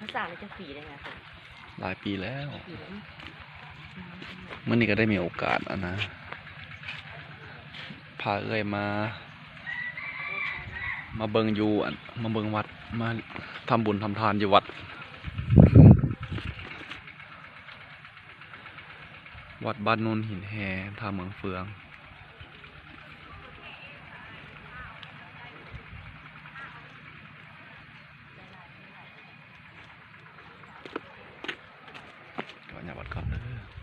ມາສ້າງໄດ້ຈັກປີແລ້ວ? ຫຼາຍປີແລ້ວ ປີແລ້ວເນາະ. ມື້ນີ້ກໍໄດ້ມີໂອກາດ ອັນນະ ພາເອື້ອຍມາ ມາເບິ່ງຢູ່ ອັນ ມາເບິ່ງວັດ ມາທຳບຸນທຳທານຢູ່ວັດ ວັດບ້ານໂນນຫີນແຮ ທ່າເມືອງເຟືອງ. ຂໍອະນຸຍາດວັດກ່ອນເດີ.